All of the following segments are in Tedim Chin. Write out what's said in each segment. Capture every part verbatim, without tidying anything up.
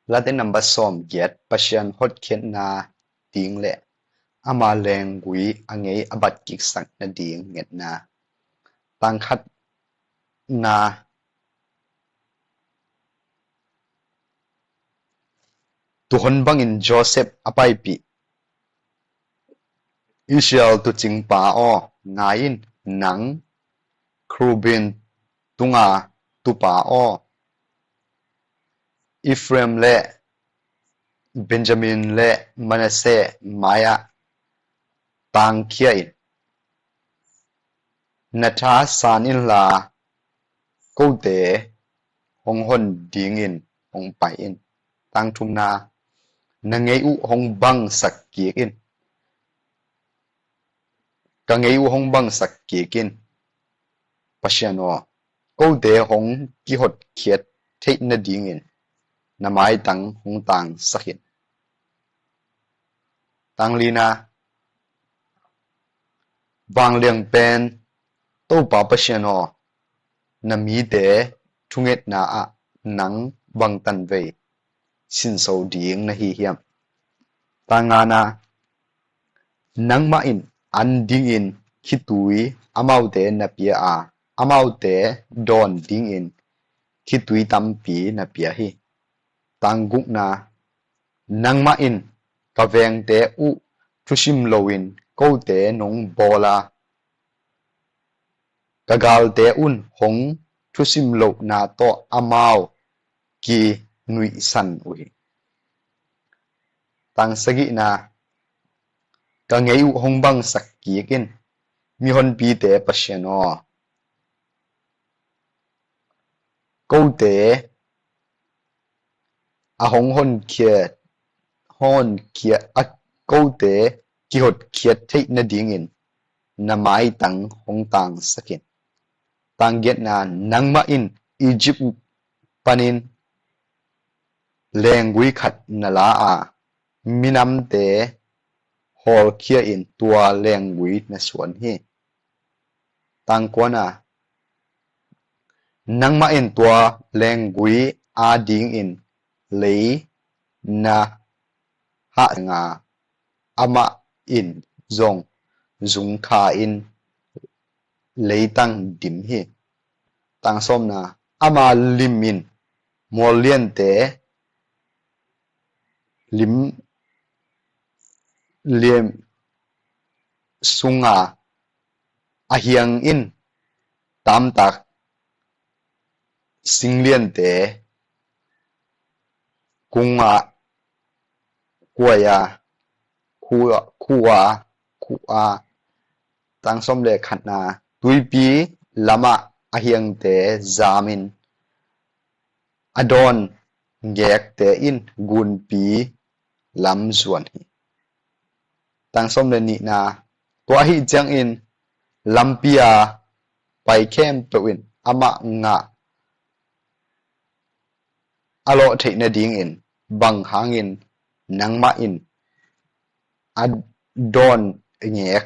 Late number sawm giat, Pasian hotkhiatna ding le ama lenggui a ngei a bat kiksak nading ngetna. Tang khatna, tuhon bangin Joseph a paipih Israel tuucingpa aw, ngai in, nang Kherubim tunga tuupa aw, Ephraim le Benjamin le Manasseh mai-ah tangkhia in. Na tha san inla, kote hong hon dingin hong pai in. Tang thumna, na ngei uh hong bangsak kik in. Ka ngei uh hong bangsak kik in. Pasian aw, kote hong kihotkhiat theih nadingin na maitang hong tangsak in. Tang lina, vanglian pen Topa Pasian aw, na mite thungetna ah nang bangtan vei sinso ding na hi hiam? Tang ngana, nangmah in an dingin khitui amaute na pia a, amaute dawn dingin khitui tampi na pia hi. Tang gukna, nangmah in ka vengte uh thusim loin kote nong bawl a, ka galte un hong thusim lohna tawh amau kinuihsan uh hi. Tang sagihna, ka ngei uh hong bangsak kik in, mihonpite Pasian aw. Kote a hong honkhiat, honkhiat, a kote kihotkhiat theih nadingin na maitang hong tangsak in. Tang giatna, nangmah in Egypt panin lenggui khat na la a, minamte hawlkhia in tua lenggui na suan hi. Tang kuana, nangmah in tua lenggui adingin lei na hah nga, amah in zong zung kha in leitang dim hi. Tang sawmna, ama lim in mualliante lim liam sunga, a hiang in tamtak singliante kunga kuai a, khu a, khu a, khu a. Tang sawm le khatna, tuipi lamah a hiangte zamin a dawn ngekte in gunpi lam zuan hi. Tang sawm le nihna, tua ahi ciangin lampi a pai khempeuh in amah ngah a lawh theih nadingin bang hangin nangmah in a dawn ngek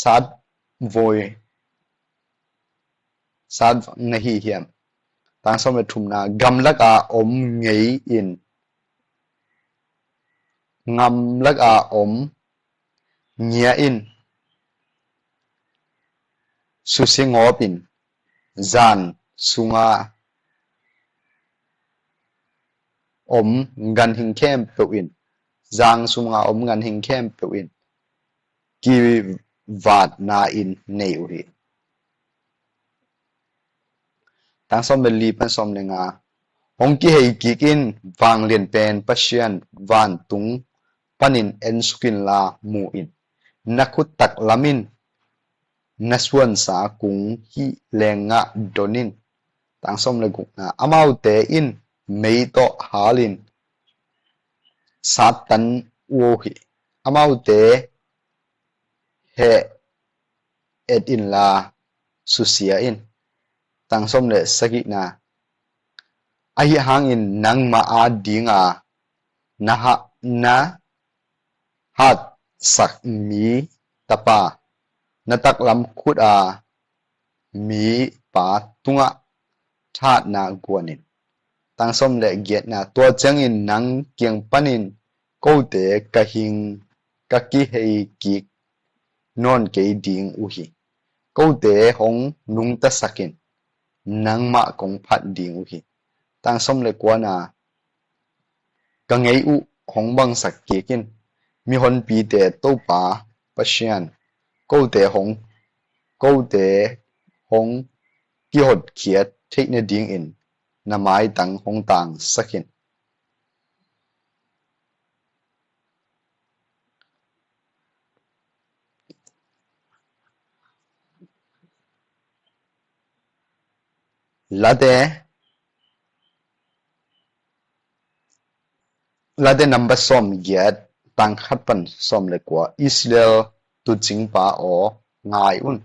sat voi sat na hi hiam? Tang sawm le thumna, gamlak a om ngei in, gamlak a om ngia in, susia ngawp in, zan sunga om ganhing khempeuh in, zan sunga om ganhing khempeuh in kivatna in nei uh hi. Tang sawm le li pan sawm le nga, hong kihei kik in, vanglian pen Pasian vantung panin ensuk inla mu in, na khut taklam in na suansa kung hih lengah don in. Tang sawm le gukna, amaute in mei tawh hal in Satan uh hi. Amaute heh et inla susia in. Tang sawm le sagihna, ahi hangin nangmah adinga na ha, na hatsak mi tapa, na taklam khut a mipa tungah thahatna guan in. Tang sawm le giatna, tua ciangin nang kiang panin kote ka hing ka kihei kik nawn kei ding uh hi. Kote hong nungtasak in, nangmah kong phat ding uh hi. Tang sawm le kuana, ka ngei uh hong bangsak kik in, mihonpite Topa Pasian, kote hong, kote hong kihotkhiat theih nadingin na maitang hong tangsak in. Late, Late number sawm giat, tang khat pan sawm le kua, Israel tuucingpa aw, ngai un.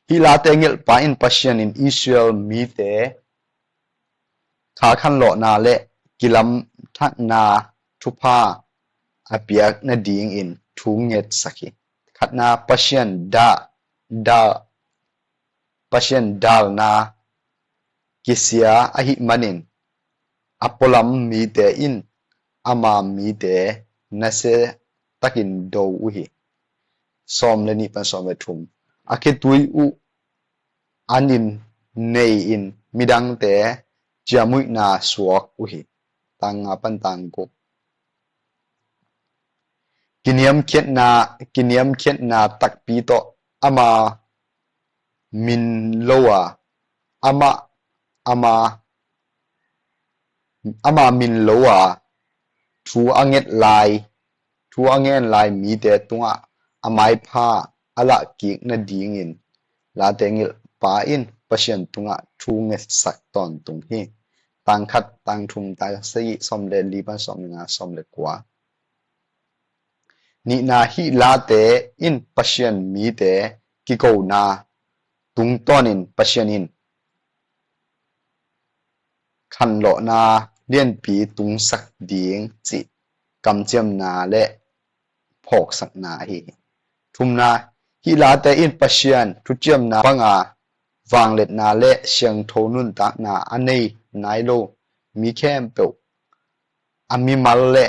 Hih late ngelhpa in Pasian in Israel mite kha khanlawhna le kilamthakna thupha a piak nadingin thu ngetsak hi. Khatna, Pasian dah, dah, Pasian dalna kisia ahih manin a pualam mite in ama mite nasia takin do uh hi. Sawm le nih pan sawm le thum, a khitui uh an in nei in midangte ciamnuihna suak uh hi. Tang nga pan tang guk, kiniamkhiatna, kiniamkhiatna takpi tawh ama min lo a, ama, ama, ama min lo a, thu a nget lai, thu a ngen lai mite tungah a maipha a lahkik nadingin late ngelhpa in Pasian tungah thu ngetsak tawntung hi. Tang khat, tang thum, tang sagih, sawm le li pan sawm le nga, sawm le kua. Nihna, hih late in Pasian mite kikona tungtawnin Pasian in khanlawhna lianpi tungsak ding cih kamciamna le phawksakna ahi hi. Thumna, hih late in Pasian thuciamna banga vangliatna le siangtho nuntakna a nei nai lo mi khempeuh a mimal le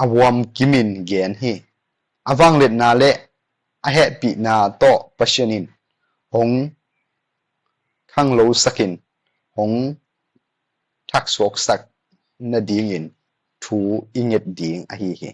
a vuam kimin gen hi. A vangliatna le a hehpihna tawh Pasian in hong khanglosakin hong thaksuaksak nadingin thu i nget ding ahi hi.